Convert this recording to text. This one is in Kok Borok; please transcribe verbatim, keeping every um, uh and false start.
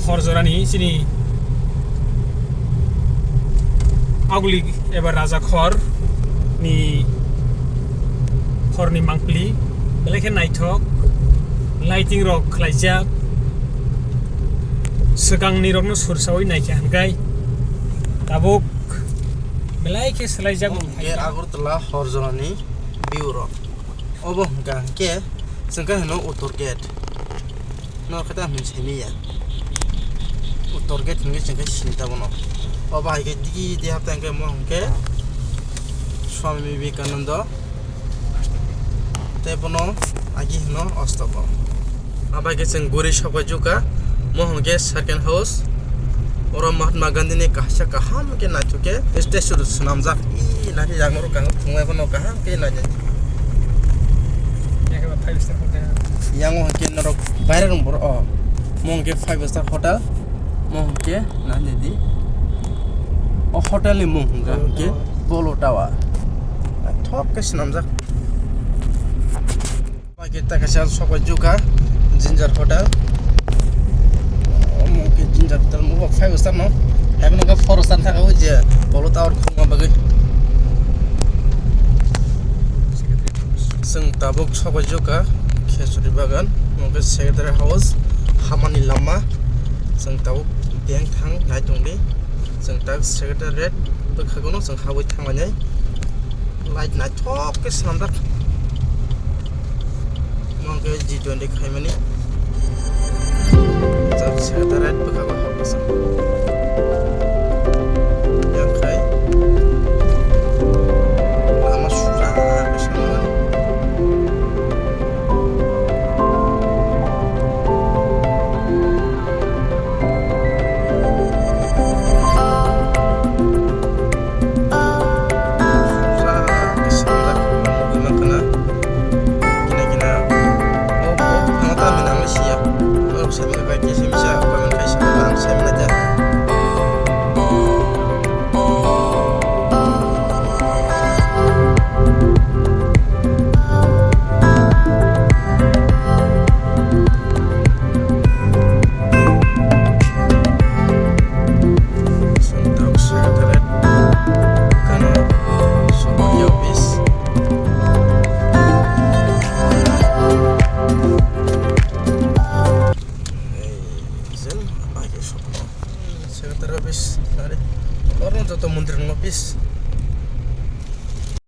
Hor jorani chini aguli eba raja khor ni horni mangpili belai khe naithok, lighting rok khlaijak, swkangni rokno sur sawi naikha hwnkhai tabuk belai khe swlaijak. Omo hwnkhe Agartala hor jorani view rok. Obo hwnkha hwnkhe chwng khe hino Uttor Gate. Nor khe ta hwnwi saimanya. Uttor Gate hwnkhe chwng khe sini ta bono. Obo hai khe digi di hapta hwnkhe mo hwnkhe Swami Vivekananda. Tei bono agi hino Ostoko. Abai khe chwng guri sokbai jukha. Mo hwnkhe second house. Oro Mahatma Gandhi ni kaisa kaham khe naithok khe statue swnamjak. Ih, naikhe yang norok kaham thwngwi phano kaham khe nainai. Yang khe ba five star hotel. Yang o hwnkhe norok baire rong borok o. Mo hwnkhe five star hotel. Mo hwnkhe nainai di. O hotel ni mung hwnkha hwnkhe Polo Tower. Naithok khe swnamjak. Bai khe ta kaisa sokbai jukha Ginger Hotel. Omo khe Ginger Hotel mo five star no. Hai phano khe four star thaka o je Polo Tower khungma bagwi. Chwng tabuk sokbai jukha Khesuri Bagan, omo khe Secretary House, Hamani Lama. Chwng tabuk beng thang nai tongdi. Chwng tak Secretariat bwkhago no chwng habwi thanglainai. Light naithok khe swnamjak. Mo hwnkhe G twenty khaimani. Chak Secretariat bwkhago habwi chwng. Yang khai. Lama sujak khe swnamjak. Secretary office, are, oro joto montri ni office.